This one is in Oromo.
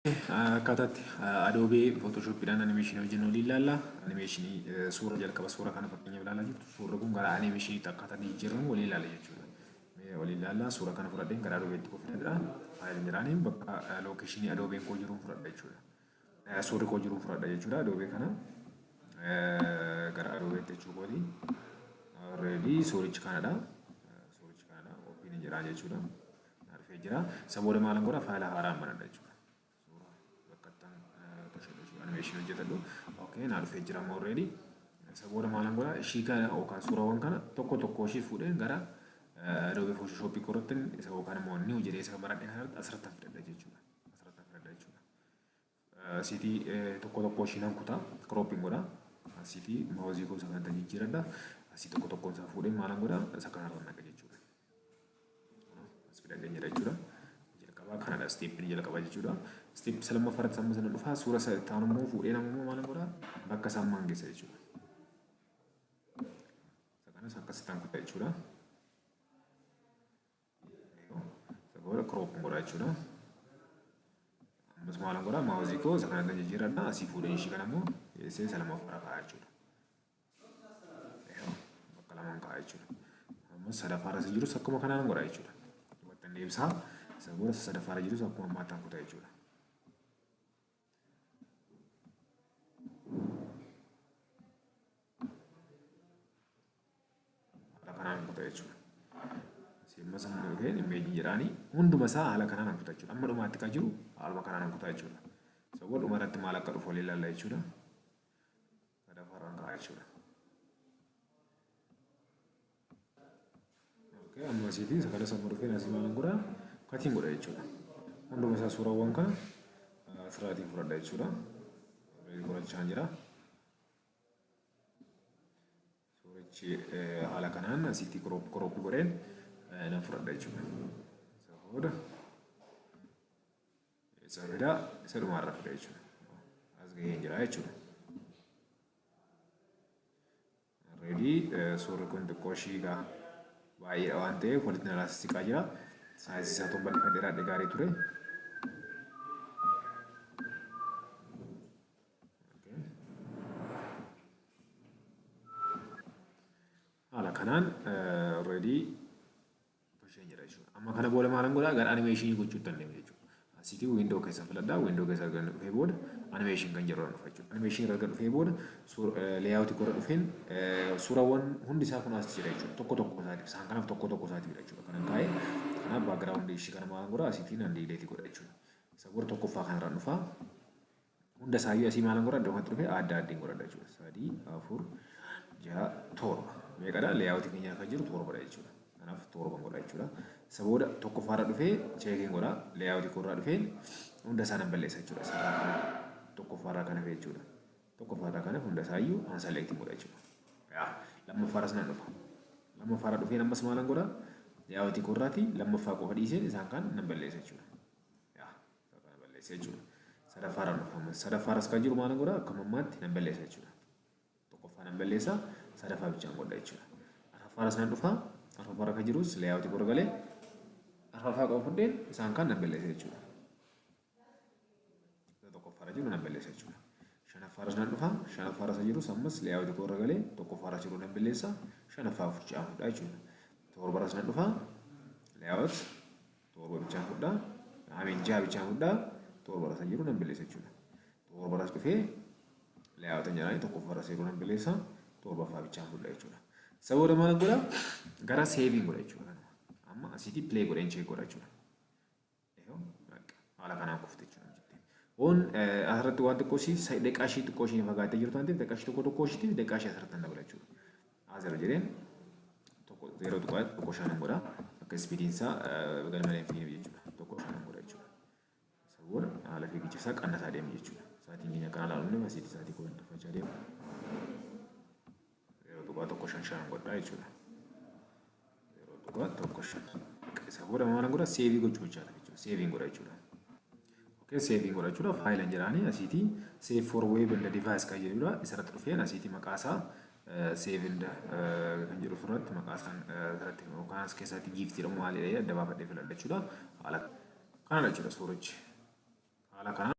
Akkaataatti Adobe Photoshopidhaan animeeshinii hojjennu waliin ilaalla. Animeeshinii suura jalqaba suura kana fakkeenyaaf ilaalaa jirtu. Suurri kun gara animeeshiniitti akkaataa inni jijjiiramu waliin ilaalla jechuudha. Mee waliin ilaalla. Suura kana fudhadheen gara Adobeetti koo fidadha. Faayiliin jiraaniin bakka lookeeshinii Adobeen koo jiruun fudhadha jechuudha. Suurri koo jiruun fudhadha jechuudha. Adobe kana gara Adobeetti jechuu kooti. Already suurichi kanadha. Suurichi kanadha. Opiin jira jechuudha. Na dhufee jira. Isa booda maalan godha? Faayila haaraan banadha jechuudha. Suura bakka ittan tolchadhu jechuudha. Animeeshinii hojjetadhu. Okay, naa dhufee jira amma already. Isa booda maalan godha? Ishii kana yookaan suurawwan kana tokko tokko ishii fuudheen gara Adobe Photoshop irratti isa yookaan immoo new jedhee isa baradhe kanarratti asirratti fidadha jechuudha. Asirratti fidadha jechuudha. Asiitii tokko tokko ishii nan kuta. Cropping godha. Asiitii maawuzii koo isa kanatti jijjiiradha. Asii tokko tokkoon isaa fuudhee maalan godha? Isa kanarra naqa jechuudha. As fidadheen jira jechuudha. Jalqabaa kanadha isteeppiin jalqabaa jechuudha. Isteeppii isa lammaffaa irratti amma sana dhufaa suura isa itti aanu immoo fuudhee nama immoo maalan godha? Bakka isaan maangeessa jechuudha. Isa kanas akkasittaan kuta jechuudha. Isa booda crop godha jechuudha. Ammas maalan godha? Maawuzii koo isa kanatti jijjiiradha. Asii fuudheen ishii kana immoo geessee isa lammaffaa kaa'a jechuudha. Bakka lamaan kaa'a jechuudha. Ammas sadaffaarra isa jirus akkuma kanaan godha jechuudha. Duubatti deebisaa. Isa booda sadaffaarra jirus akkuma ammaattaan kuta jechuudha. Haala kanaan kuta jechuudha. Asii ammas amma dhufeen imeejii jedhaanii hunduma isaa haala kanaan kuta jechuudha. Amma dhumaatti kan jiru haaluma kanaan kuta jechuudha. Isa booda dhuma irratti maal akka dhufu walii ilaalla jechuudha. Sadaffaarraan ka'a jechuudha. Okay, amma asiitii isa kanas amma dhufeen asii maalan godha? Katiin godha jechuudha. Hunduma isaa suurawwan kana asirraatiin fudhadha jechuudha. Godhachaa jira. Suurichi haala kanaan asitti crop crop godheen nan fudhadha jechuudha. Isa booda isa fidaa isa dhumaarra fida jechuudha. As gaheen jira jechuudha. Already suurri kun xiqqoo ishii egaa baay'eedha waan ta'eef walitti na laasissiqaa jira. Saayizii isaa toon bal'ifadhee raadhe gaarii ture. Haala kanaan already tolcheen jira jechuudha. Amma kana booda maalan godhaa gara animeeshinii gochuutti an deema jechuudha. Asiitii window keessa filadhaa. Window keessa erga dhufee booda animation kan jedhu irra dhufa jechuudha. Animation erga dhufee booda layout koo irra dhufeen suurawwan hundi isaa kun asitti jira jechuudha. Tokko tokko isaatiif isaan kanaaf tokko tokko isaatiif jechuudha. Kanan kaa'ee kanaaf background ishii kana maalan godhaa asiitii nan delete godha jechuudha. Isa booda tokkoffaa kanarra dhufa. Hunda isaayyuu asii maalan godha iddoo kanatti dhufee adda addeen godhadha jechuudha. 3, 4, 6, 7. Meeqadha? Layout keenya kan jiru torbadha jechuudha. Kanaaf torban godha jechuudha. Isa booda tokkoffaarra dhufee cheekiin godha. Layout koorraa dhufeen hunda isaa nan balleessa jechuudha. Isarraa kana tokkoffaarraa kan hafe jechuudha. Tokkoffaarraa kan hafe hunda isaayyuu unselect godha jechuudha. Yaa lammaffaarras nan dhufa. Lammaffaarra dhufeen ammas maalan godha? Layout koorraati lammaffaa qofa dhiiseen isaan kaan nan balleessa jechuudha. Yaa isa kana balleessa jechuudha. Sadaffaarra dhufa ammas. Sadaffaarras kan jiru maalan godha? Akkuma ammaatti nan balleessa jechuudha. Tokkoffaa nan balleessa, sadaffaa bichaan godha jechuudha. Arfaffaarras nan dhufa, arfaffaarra kan jirus layout koo galee arfaffaa qofa fudheen isaan kaan nan balleessa jechuudha. Isa tokkoffaarra jiru nan balleessa jechuudha. Shanaffaarras nan dhufa, shanaffaarras jirus ammas layout koo irra galee tokkoffaarra jiru nan balleessa, shanaffaa bichaan fudha jechuudha. Torbarras nan dhufa, layout torba bichaan fudha, amiin jaha bichaan fudha, torbarras jiru nan balleessa jechuudha. Torbarras dhufee layout jedhanii tokkoffaarra seeruu nan balleessa, torbaffaa bichaan fudha jechuudha. Isa booda maal godha? Gara seeviin godha jechuudha. Kanuma. Amma asiitii play godheen check godha jechuudha. Eehoo haala kanaan kufte jechuudha. On asirratti waan xiqqoo ishii daqiiqaa ishii xiqqoo ishii fagaattee jirtu waan ta'eef daqiiqaa ishii tokko tokko ishiitiif daqiiqaa ishii asirratti dabala jechuudha. A0 jedheen tokko zeeroo tuqaa tokko shanan godha. Akka ispiidiin isaa galmalee hin fiineef jechuudha. Tokko shanan godha jechuudha. Isa booda haala fiigicha isaa qannasaa deema jechuudha. Sa'aatiin keenya akkana ilaalu malee asitti sa'aatii koo dhufachaa deema. 0.15 shanan godha jechuudha. 0.15. Isa booda maal godha? Seevii gochuu jechaadha jechuudha. Seeviin godha jechuudha. Okay, seeviin godha jechuudha. Faayilan jedhaanii asiitii save for web and device kan jedhudha. Isarratti dhufeen asiitii maqaa isaa save and kan jedhu irratti maqaa isaan irratti yookaan as keessatti gift jedhamu maalidha adda baafadhee filadha jechuudha. Haala kanadha jechuudha suurichi. Haala kanaan.